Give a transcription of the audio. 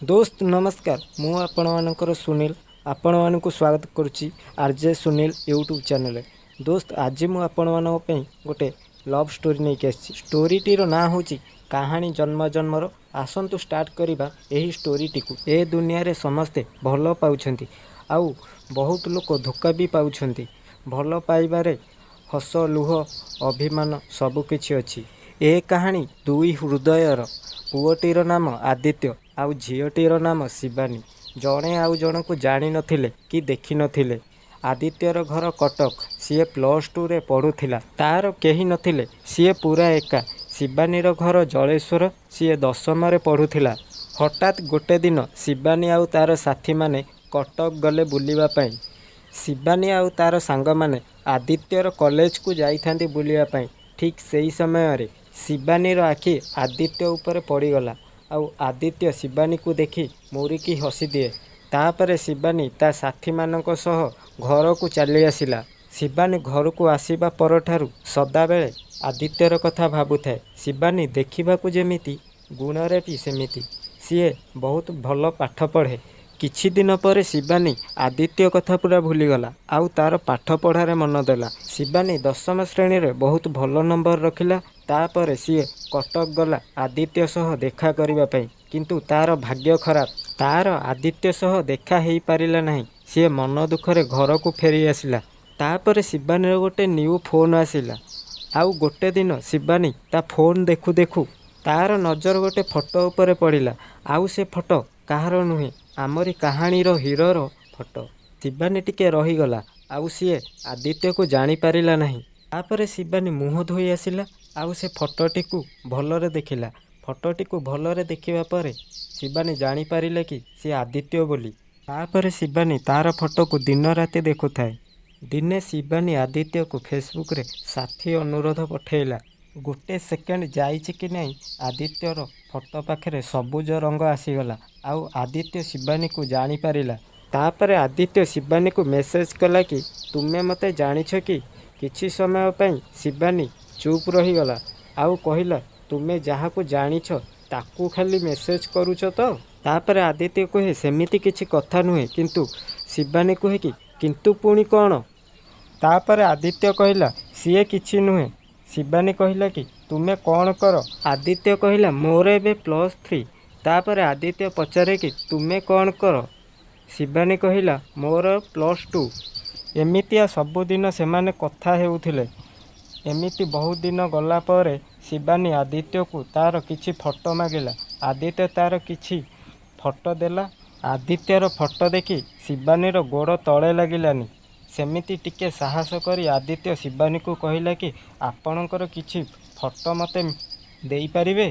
ଦୋସ୍ତ, ନମସ୍କାର। ମୁଁ ଆପଣମାନଙ୍କର ସୁନୀଲ, ଆପଣମାନଙ୍କୁ ସ୍ୱାଗତ କରୁଛି ଆର୍ ଜେ ସୁନୀଲ ୟୁଟ୍ୟୁବ୍ ଚ୍ୟାନେଲରେ। ଦୋସ୍ତ, ଆଜି ମୁଁ ଆପଣମାନଙ୍କ ପାଇଁ ଗୋଟେ ଲଭ୍ ଷ୍ଟୋରି ନେଇକି ଆସିଛି। ଷ୍ଟୋରିଟିର ନାଁ ହେଉଛି କାହାଣୀ ଜନ୍ମ ଜନ୍ମର। ଆସନ୍ତୁ ଷ୍ଟାର୍ଟ କରିବା ଏହି ଷ୍ଟୋରିଟିକୁ। ଏ ଦୁନିଆରେ ସମସ୍ତେ ଭଲ ପାଉଛନ୍ତି ଆଉ ବହୁତ ଲୋକ ଧୋକା ବି ପାଉଛନ୍ତି। ଭଲ ପାଇବାରେ ହସ, ଲୁହ, ଅଭିମାନ ସବୁକିଛି ଅଛି। ଏ କାହାଣୀ ଦୁଇ ହୃଦୟର। ପୁଅଟିର ନାମ ଆଦିତ୍ୟ ଆଉ ଝିଅଟିର ନାମ ଶିବାନୀ। ଜଣେ ଆଉ ଜଣକୁ ଜାଣିନଥିଲେ କି ଦେଖିନଥିଲେ। ଆଦିତ୍ୟର ଘର କଟକ। ସିଏ +2ରେ ପଢ଼ୁଥିଲା। ତାର କେହି ନଥିଲେ, ସିଏ ପୁରା ଏକା। ଶିବାନୀର ଘର ଜଳେଶ୍ୱର। ସିଏ ଦଶମରେ ପଢ଼ୁଥିଲା। ହଠାତ୍ ଗୋଟେ ଦିନ ଶିବାନୀ ଆଉ ତାର ସାଥୀମାନେ କଟକ ଗଲେ ବୁଲିବା ପାଇଁ। ଶିବାନୀ ଆଉ ତାର ସାଙ୍ଗମାନେ ଆଦିତ୍ୟର କଲେଜକୁ ଯାଇଥାନ୍ତି ବୁଲିବା ପାଇଁ। ଠିକ୍ ସେଇ ସମୟରେ ଶିବାନୀର ଆଖି ଆଦିତ୍ୟ ଉପରେ ପଡ଼ିଗଲା ଆଉ ଆଦିତ୍ୟ ଶିବାନୀକୁ ଦେଖି ମୁରୁକି ହସିଦିଏ। ତାପରେ ଶିବାନୀ ତା ସାଥୀମାନଙ୍କ ସହ ଘରକୁ ଚାଲିଆସିଲା। ଶିବାନୀ ଘରକୁ ଆସିବା ପରଠାରୁ ସଦାବେଳେ ଆଦିତ୍ୟର କଥା ଭାବୁଥାଏ। ଶିବାନୀ ଦେଖିବାକୁ ଯେମିତି, ଗୁଣରେ ବି ସେମିତି। ସିଏ ବହୁତ ଭଲ ପାଠ ପଢ଼େ। କିଛି ଦିନ ପରେ ଶିବାନୀ ଆଦିତ୍ୟ କଥା ପୁରା ଭୁଲିଗଲା ଆଉ ତାର ପାଠ ପଢ଼ାରେ ମନ ଦେଲା। ଶିବାନୀ ଦଶମ ଶ୍ରେଣୀରେ ବହୁତ ଭଲ ନମ୍ବର ରଖିଲା। ତାପରେ ସିଏ କଟକ ଗଲା ଆଦିତ୍ୟ ସହ ଦେଖା କରିବା ପାଇଁ। କିନ୍ତୁ ତାର ଭାଗ୍ୟ ଖରାପ, ତାର ଆଦିତ୍ୟ ସହ ଦେଖା ହେଇପାରିଲା ନାହିଁ। ସିଏ ମନ ଦୁଃଖରେ ଘରକୁ ଫେରିଆସିଲା। ତାପରେ ଶିବାନୀର ଗୋଟେ ନ୍ୟୁ ଫୋନ୍ ଆସିଲା ଆଉ ଗୋଟେ ଦିନ ଶିବାନୀ ତା ଫୋନ୍ ଦେଖୁ ଦେଖୁ ତାର ନଜର ଗୋଟେ ଫଟୋ ଉପରେ ପଡ଼ିଲା। ଆଉ ସେ ଫଟୋ କାହାର ନୁହେଁ, ଆମରି କାହାଣୀର ହିରୋର ଫଟୋ। ଶିବାନୀ ଟିକେ ରହିଗଲା ଆଉ ସିଏ ଆଦିତ୍ୟକୁ ଜାଣିପାରିଲା ନାହିଁ। ତାପରେ ଶିବାନୀ ମୁହଁ ଧୋଇ ଆସିଲା ଆଉ ସେ ଫଟୋଟିକୁ ଭଲରେ ଦେଖିଲା। ଫଟୋଟିକୁ ଭଲରେ ଦେଖିବା ପରେ ଶିବାନୀ ଜାଣିପାରିଲେ କି ସିଏ ଆଦିତ୍ୟ ବୋଲି। ତାପରେ ଶିବାନୀ ତାର ଫଟୋକୁ ଦିନ ରାତି ଦେଖୁଥାଏ। ଦିନେ ଶିବାନୀ ଆଦିତ୍ୟକୁ ଫେସବୁକରେ ସାଥୀ ଅନୁରୋଧ ପଠେଇଲା। ଗୋଟେ ସେକେଣ୍ଡ ଯାଇଛି କି ନାହିଁ, ଆଦିତ୍ୟର ଫଟୋ ପାଖରେ ସବୁଜ ରଙ୍ଗ ଆସିଗଲା ଆଉ ଆଦିତ୍ୟ ଶିବାନୀକୁ ଜାଣିପାରିଲା। ତାପରେ ଆଦିତ୍ୟ ଶିବାନୀକୁ ମେସେଜ କଲା କି, ତୁମେ ମୋତେ ଜାଣିଛ କି? କିଛି ସମୟ ପାଇଁ ଶିବାନୀ ଚୁପ୍ ରହିଗଲା ଆଉ କହିଲା, ତୁମେ ଯାହାକୁ ଜାଣିଛ ତାକୁ ଖାଲି ମେସେଜ କରୁଛ ତ? ତାପରେ ଆଦିତ୍ୟ କୁହେ, ସେମିତି କିଛି କଥା ନୁହେଁ, କିନ୍ତୁ। ଶିବାନୀ କୁହେ କି, କିନ୍ତୁ ପୁଣି କ'ଣ? ତାପରେ ଆଦିତ୍ୟ କହିଲା, ସିଏ କିଛି ନୁହେଁ। ଶିବାନୀ କହିଲା କି, ତୁମେ କ'ଣ କର? ଆଦିତ୍ୟ କହିଲା, ମୋର ଏବେ +3। ତାପରେ ଆଦିତ୍ୟ ପଚାରେ କି, ତୁମେ କ'ଣ କର? ଶିବାନୀ କହିଲା, ମୋର +2। ଏମିତିଆ ସବୁଦିନ ସେମାନେ କଥା ହେଉଥିଲେ। ଏମିତି ବହୁତ ଦିନ ଗଲା ପରେ ଶିବାନୀ ଆଦିତ୍ୟକୁ ତାର କିଛି ଫଟୋ ମାଗିଲା। ଆଦିତ୍ୟ ତାର କିଛି ଫଟୋ ଦେଲା। ଆଦିତ୍ୟର ଫଟୋ ଦେଖି ଶିବାନୀର ଗୋଡ଼ ତଳେ ଲାଗିଲାନି। ସେମିତି ଟିକେ ସାହସ କରି ଆଦିତ୍ୟ ଶିବାନୀକୁ କହିଲା କି, ଆପଣଙ୍କର କିଛି ଫଟୋ ମୋତେ ଦେଇପାରିବେ?